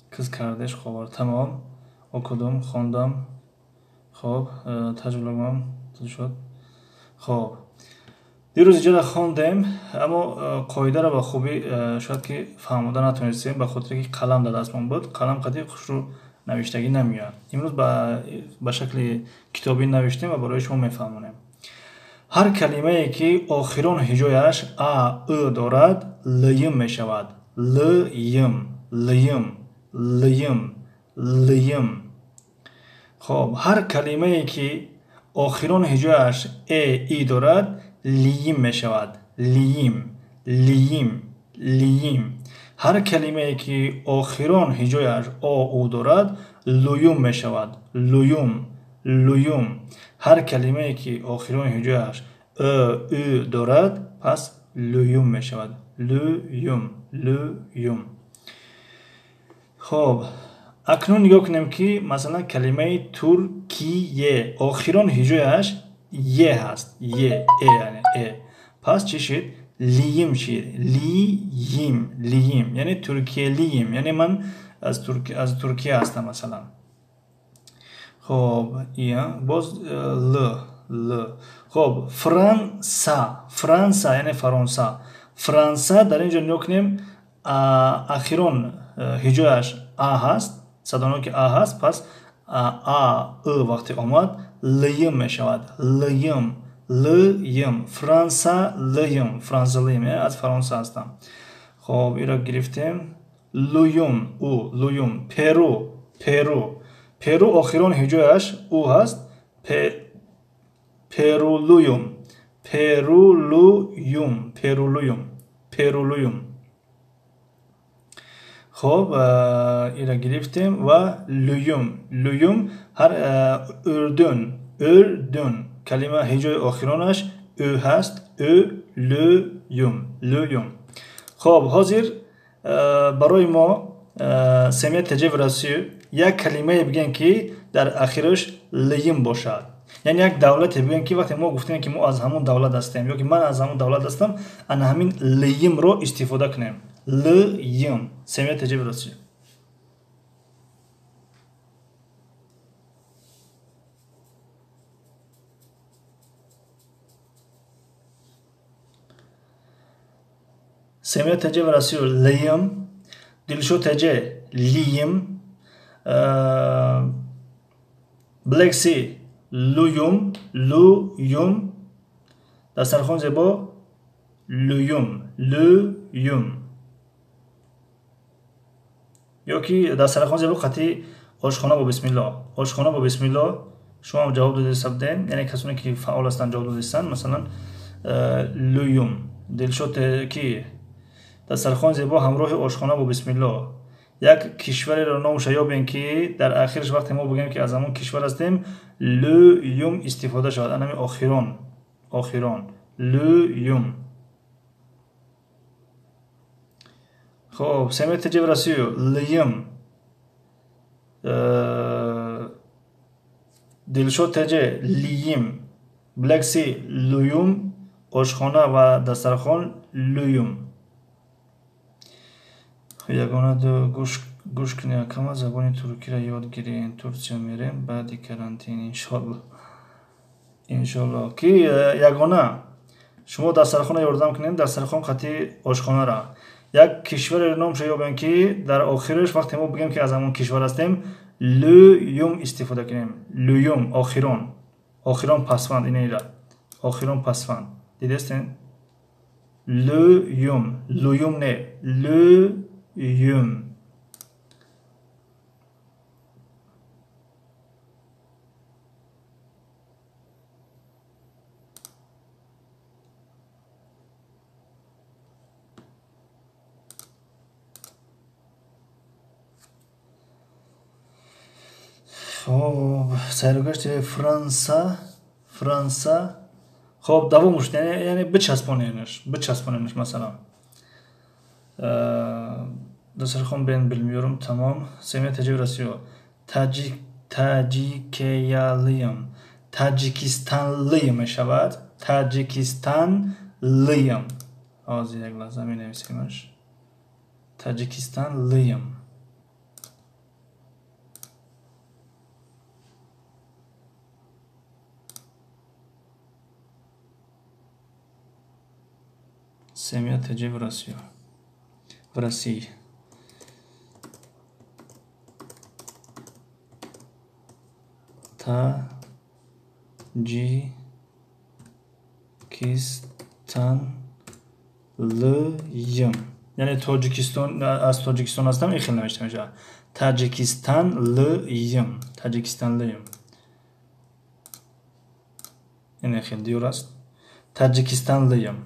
Kız kardeş, ховар, тамом. Okudum, хондам. Хоб, таҷрибам шуд. Хоб, дирӯз иҷода хондем, аммо қоидаро ба хубӣ шояд ки фаҳмода натонистем, ба хотире ки қалам дар дастмон буд, қалам қадри хушрӯ навиштагӣ намеояд. Имрӯз ба шакли китобӣ навиштем ва барои шумо мефаҳмонем. Ҳар калимае ки охирон ҳиҷояш а, ы дорад, лйм мешавад. Лйм, лйм, лйм, лйм. Хоб, ҳар калимае ки охирон ҳиҷояш э, и дорад, лиим мешавад. Лиим, лиим, лиим. Ҳар калимае ки охирон ҳиҷояш о, у дорад, луюм мешавад. Луюм, луюм. Ҳар калимае ки охирон ҳиҷояш ө, ӯ дорад, пас луюм мешавад. Луюм, луюм. Хоб, акнун нигоҳ кунем ки масалан калимаи Туркие охирон ҳиҷояш е ҳаст. Е, э, яъне э. Пас чӣ шид? Лиим шид. Лиим, лиим. Яъне туркиялиим. Яъне ман аз Туркия ҳастам масалан. Хоб, ия, боз л, л. Хоб, Франса, Франса, яъне Фаронса. Франса дар ин ҷо нигоҳ кунем, ахирон ҳиҷояш а ҳаст, садоноки а ҳаст, пас а, ы вақте омад, лйм мешавад. Лйм, Лйм. Франсалыйм. Франсалыйм. Аз Фаронса ҳастам. Хоб, иро гирифтем. Луюм. У. Луюм. Перу. Перу. Перу охирон ҳиҷояш у ҳаст. Перулуюм. Перулуюм. Перулуюм. Перулуюм. Хоб, ира гирифтем ва луюм. Луюм ҳар урдун. Урдун. Калима ҳиҷои охиронаш ӯ ҳаст. Ӯ луюм. Луюм. Хоб, ҳозир барои мо семья ТЖ в Россию як калимае бигӯем, ки дар ахираш лйм бошад. Яъне як давлате бигӯем, ки вақте мо гуфтем, ки мо аз ҳамон давлат ҳастем ё ки ман аз ҳамон давлат ҳастам, ана ҳамин лймро истифода кунем. Лйм. Семья ТЖ в Россию. Семья ТЖ в Россию лйм, Дилшод ТЖ лийм, Black Sea луюм, луюм, дастархон зебо луюм, луюм. Ё ки дастархон зебо қатъи ошхона бо бисмилло. Ошхона бо бисмилло шумо ҳам ҷавоб додеста будем, яъне касоне ки фаъол ҳастанд ҷавоб додестанд, масалан луюм. Дилшод ки дастархон зебо ҳамроҳи ошхона бо бисмилло. Як кишвареро номша ёбем, ки дар ахираш вақте мо бигӯем, ки аз ҳамон кишвар ҳастем, луюм истифода шавад. Анами охирон, охирон луюм. Хоб, семья ТЖ в Россию лйм, Дилшод ТЖ лийим, Black Sea луюм, ошхона ва дастархон луюм. Ягона ду гӯш кунед, акама забони туркиро ёд гирем. Турсия мерем баъди карантин, иншолло. Иншолло. Ки ягона шумо дастархона ёрдам кунед, дастархон қатъи ошхонара. Як кишвареро номша ёбем, ки дар охираш вақте мо бигӯем, ки аз ҳамон кишвар ҳастем, луюм истифода кунем. Луюм, охирон. Охирон пасванд инеира. Охирон пасванд. Дидестен? Луюм. Луюм не. Луюм. Хоб, сайругашти Франса, Франса. Хоб, давом шуд, яъне бичаспоненаш, бичаспоненаш масалан. Дастархон ben bilmiyorum, tamam. Семья ТЖ в Россию. Таҷик, таҷикеялыйм. Таҷикистанлыйм мешавад. Таҷикистанлыйм. Ҳозир як лаҳза менависемаш. Таҷикистанлыйм. Семья ТЖ в Россию. В России. Таҷикистанлыйм. Яъне Тоҷикистон, аз Тоҷикистон ҳастам, ин хел навишта мешавад. Таҷикистанлыйм. Таҷикистанлыйм. Ин хел диёр аст. Таҷикистанлыйм.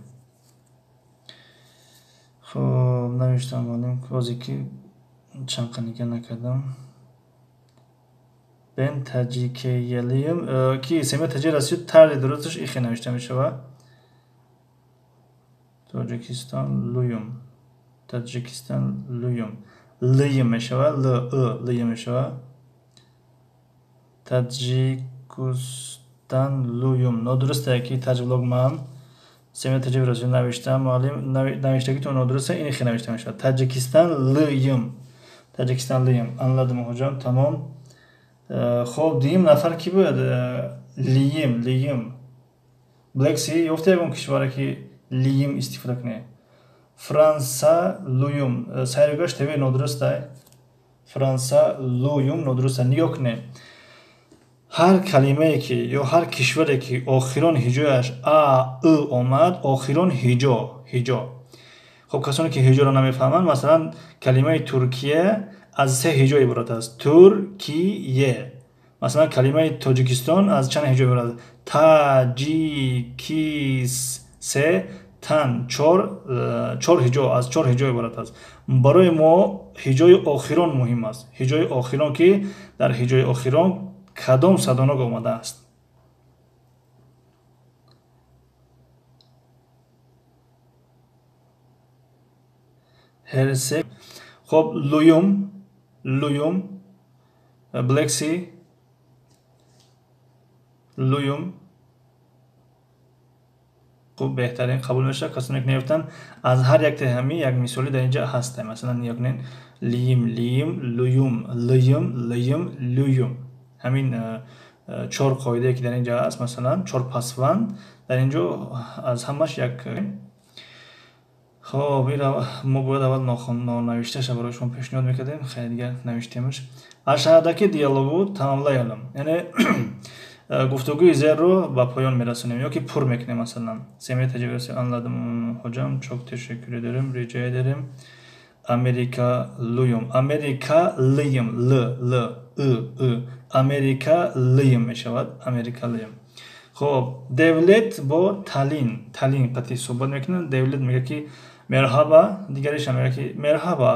Хоб, навиштам муаллим, ҳозир ки чанд қанига накардам. Бен таҷикеялыйм, ки семья ТЖ Россию тарзи дурусташ ин хел навишта мешавад. Тоҷикистон луюм. Таҷикистон луюм. Лйм мешавад, л ы лйм мешавад. Таҷикустан луюм. Нодуруст ки таҷвлог ман семья ТЖ в Россию навиштам, муаллим, навиштагитон нодуруст, ин хел навишта мешавад. Таҷикистан лйм. Таҷикистан лйм. Anladım hocam, tamom. Хоб, дуюм нафар ки буд? Лийим, лийим. Black Sea ёфта ягон кишваре, ки лийим истифода кунед? Франса луюм. Сайругаш ТВ нодуруст ай. Франса луюм нодуруст. Нигоҳ кунед. Ҳар калимае ки ё ҳар кишваре ки охирон ҳиҷояш а, ы омад, охирон ҳиҷо, ҳиҷо. Хоб, касоне ки ҳиҷоро намефаҳманд, масалан, калимаи Туркия аз се ҳиҷо иборат аст. Туркие. Масалан, калимаи Тоҷикистон аз чанд ҳиҷо иборат аст? Та, ҷи, ки, се, тан, чор, чор ҳиҷо, аз чор ҳиҷо иборат аст. Барои мо ҳиҷои охирон муҳим аст. Ҳиҷои охирон, ки дар ҳиҷои охирон кадом садонок омадааст. Ҳерсе. Хоб, луюм, луюм, блекси, луюм. Хуб, беҳтарин қабул мешавад. Касоне ки наёфтанд, аз ҳар яктаи ҳамин як мисолӣ дар инҷа ҳаста. Масалан, нигоҳ кунед: лиим, лиим, луюм, лыйым, лыйым, лююм. Ҳамин чор қоидае ки дар инҷа ҳаст, масалан, чор пасванд дар инҷо аз ҳамаш як. Хоб, ира мо бояд аввал нонавишташа барои шумо пешниҳод мекардем. Хеле дигар навиштемаш. Aşağıdaki diyalogu tamamlayalım. Яъне гуфтугӯи зерро ба поён мерасонем ё ки пур мекунем. Масалан, Семья tecrübesi anladım hocam, çok teşekkür ederim, rica ederim. Amerikalıyım, Amerikalıyım, л, л, ы, ы, Amerikalıyım мешавад, Amerikalıyım. Хоб, Девлет бо Талин, Талин қатъи суҳбат мекунад. Девлет мегӯяд ки merhaba, дигаришам мегӯяд ки merhaba.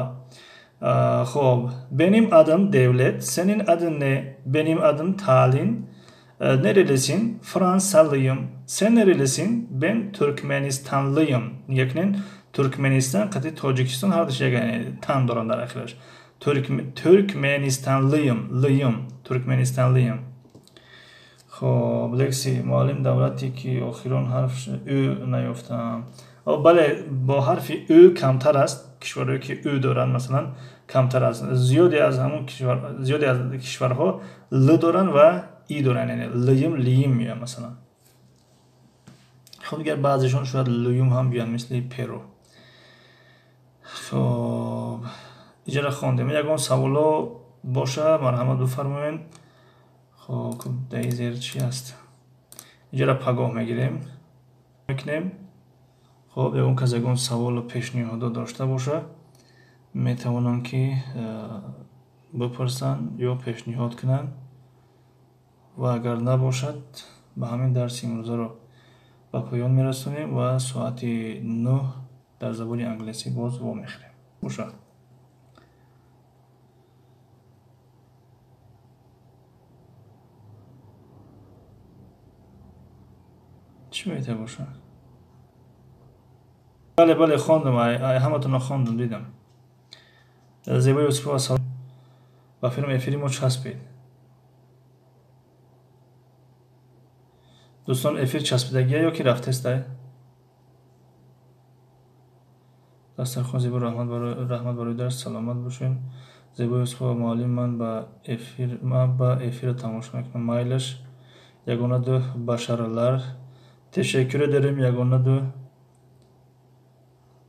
Хоб, benim adım Devlet, senin adın ne? Benim adım Talin. Nerelisin? Fransalıyım. Sen nerelisin? Ben Türkmenistanlıyım. Нигоҳ кунед, Туркменистан қатъи Тоҷикистон ҳардуш як тан доранд дар ахираш. Türkmenistanlıyım, лыйым, Türkmenistanlıyım. Хоб, лекси муаллим, давлате ки охирон ҳарф ӯ наёфтам. Бале, бо ҳарфи ӯ камтар аст. Кишварҳое ки ӯ доранд, масалан, камтар аст. Зиёде аз ҳамон кишвар, зиёде аз кишварҳо л доранд ва и доранд, яъне лыйым, лиим меояд масалан. Хоб, дигар баъзешон шояд луюм ҳам биёянд, мисли Перу. Хоб, иҷара хондем. Ягон саволо боша, марҳамат бифармоед. Хоб, даи зер чӣ аст? Иҷара пагоҳ мегирем, мекунем. Хоб, ягон кас ягон саволу пешниҳодо дошта боша, метавонанд ки бипурсанд ё пешниҳод кунанд. Ва агар набошад, ба ҳамин дарси имрӯзаро ба поён мерасонем ва соати 9 дар забони англисӣ боз вомехӯрем. Бошад. Чӣ мета бошад? Бале, бале, хондам, ҳаматонро хондам, дидам. Зебои Юсупова, салом. Ба филм эфири мо часпид. Дӯстон, эфир часпидагия ё ки рафтестай? Дастархон зебо, раҳмат барои дарс, саломат бошед. Зебои Юсупова, муаллим, ман ба эфир, ман ба эфирро тамошо мекунам. Майлаш, ягона ду башаралар. Тешаккур ederim, ягона ду.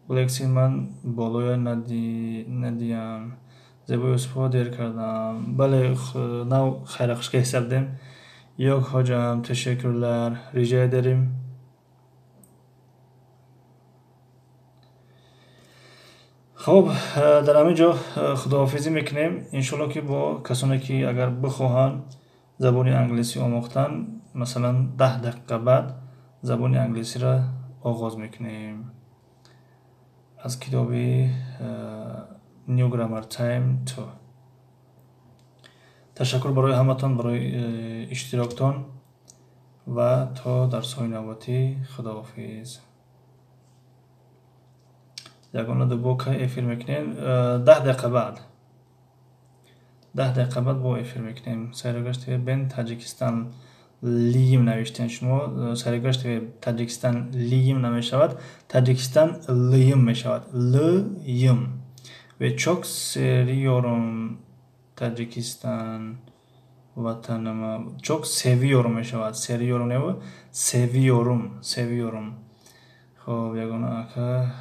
Лекси, ман болоя надиям. Зебои Юсупова, дер кардам. Бале, нав хайрахушка ҳисабдем. Yok hocam, teşekkürler, rica ederim. Хоб, дар ҳамин ҷо худоҳофизӣ мекунем. Иншоалло ки бо касоне ки агар бихоҳанд забони англисӣ омӯхтан, масалан, 10 дақиқа баъд забони англисиро оғоз мекунем. Аз китоби New Grammar Time 2. Ташаккур барои ҳаматон, барои иштироктон ва то дарсҳои навбатӣ худоҳофиз. Ягона дубо кай эфир мекунем? 10 дақиқа баъд. 10 дақиқа баъд бо эфир мекунем. Сайрогашт ТВ бен Таҷикистан лиим навиштем шумо. Сайрогашт ТВ Таҷикистан лиим намешавад, Таҷикистан лыйым мешавад. Лыйым. Ve çok seviyorum Tacikistan vatanımı. Çok seviyorum мешавад. Seviyorum не, seviyorum, seviyorum. Хоб, ягона ака.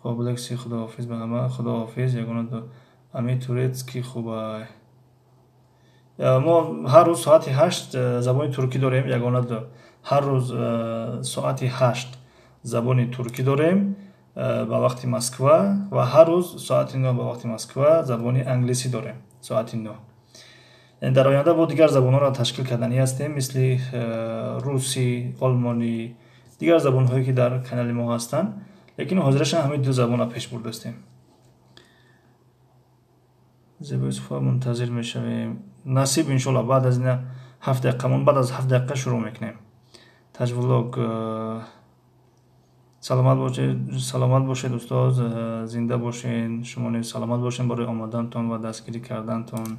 Хоб, лекси, худоҳофиз ба ҳама, худоҳофиз. Ягона ду. Ами турецкий хубай. Мо ҳар рӯз соати 8 забони туркӣ дорем, ягона ду. Ҳар рӯз соати 8 забони туркӣ дорем ба вақти Москва ва ҳар рӯз соати 9 ба вақти Москва забони англисӣ дорем, соати 9. Яъне дар оянда бо дигар забонҳоро ташкил карданӣ ҳастем, мисли русӣ, олмонӣ, дигар забонҳое ки дар канали мо ҳастанд, лекин ҳозирашон ҳамин ду забонро пеш бурдастем. Зебо Юсуфова, мунтазир мешавем. Насиб, иншоалло, баъд аз ина 7 дақиқа мон, баъд аз 7 дақиқа шурӯъ мекунем. Таҷвлог, саломат бошед, саломат бошед, устоз, зинда бошед, шумо низ саломат бошед барои омадантон ва дастгирӣ кардантон.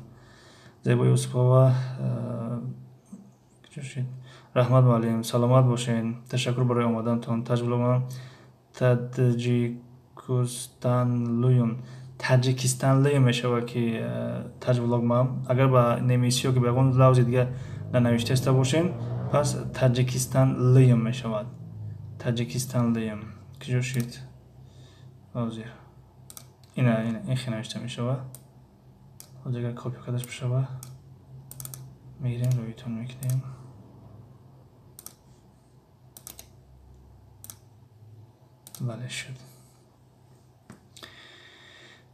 Зебо Юсупова, раҳмат муаллим, саломат бошед, ташаккур барои омадантон. Таҷвлог, Таҷикистанлуюн, таҷикистанлуюн мешавад ки таҷвлог мам. Агар ба немисиё ки ба ягон лавзи дига нанавиштаиста бошем, пас таҷикистанлуюн мешавад. Таҷикистанлуюн. Куҷо шид? Ҳозир. Ина, ина, ин хел навишта мешавад. Ҳозир агар копия кардаш бишавад, мегирем, рӯитон мекунем. Бале, шуд.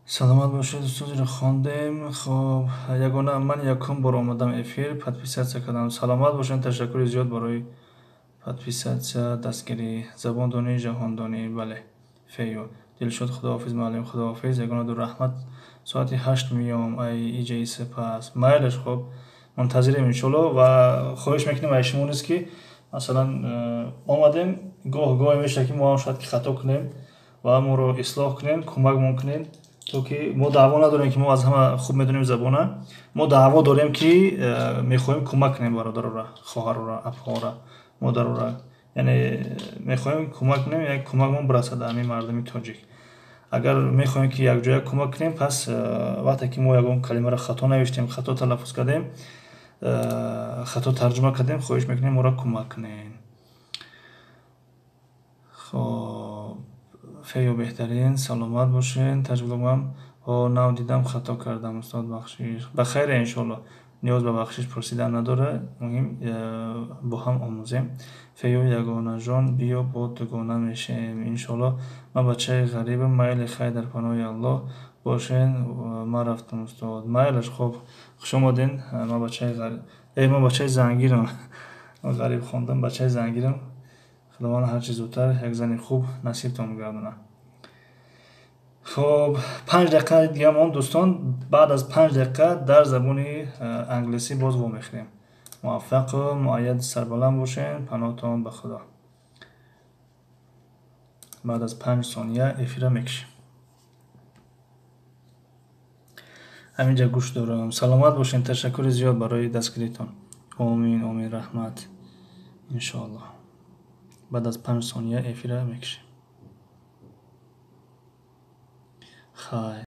Саломат бошед, устозро хондем. Хоб, ягона ман якум бор омадам эфир, подписаться кардам. Саломат бошед, ташаккури зиёд барои подписаться, дастгирӣ. Забондонӣ, ҷаҳондонӣ, бале. Фею. Дилшод, худоҳофиз, муаллим, худоҳофиз. Ягона ду раҳмат. Соати 8 миём, ай иҷаи сипас. Майлаш, хоб, мунтазирем иншоалло ва хоҳиш мекунем ай шумо низ ки масалан омадем, гоҳ гоҳе мешавад ки мо ҳам шояд ки хато кунем ва моро ислоҳ кунем, кӯмакмон кунем, то ки мо даъво надорем ки мо аз ҳама хуб медонем забона. Мо даъво дорем ки мехоҳем кӯмак кунем бародарора, хоҳарора, апҳоро, модарора. Яъне мехоҳем кӯмак кунем, як кӯмакмон бирасад ҳамин мардуми тоҷик. Агар мехоҳем ки якҷоя кӯмак кунем, пас вақте ки мо ягон калимаро хато навиштем, хато талаффуз кардем, хато тарҷума кардем, хоҳиш мекунем моро кӯмак кунед. Хоб, фею беҳтарин, саломат бошед. Таҷвлогам нав дидам, хато кардам, устод, бахшиш. Ба хайре, иншоалло. Ниёз ба бахшиш пурсидан надорад, муҳим бо ҳам омӯзем. Фею ягонаҷон, биё бо дугона мешем, иншоалло. Ман бачаи ғарибам, майли, хайр, дар паноҳи Аллоҳ бошед. Ман рафтам, устод. Майлаш, хоб, хуш омаден. Ман бачаи ғариб, ман бачаи зангирам. Ғариб хондам, бачаи зангирам. Худованд ҳарчи зудтар як зани хуб насибтон гардонад. Хоб, 5 дақиқа дига монд, дӯстон. Баъд аз 5 дақиқа дар забони англисӣ боз вомехӯрем. Муваффақу муайяд, сарбаланд бошед, паноҳтон ба Худо. Баъд аз 5 сония эфира мекушем. Ҳаминҷа гӯш дорам. Саломат бошед, ташаккури зиёд барои дастгиритон. Омин, омин, раҳмат. Иншоаллоҳ. Баъд аз 5 сония эфира мекушем. Хайр.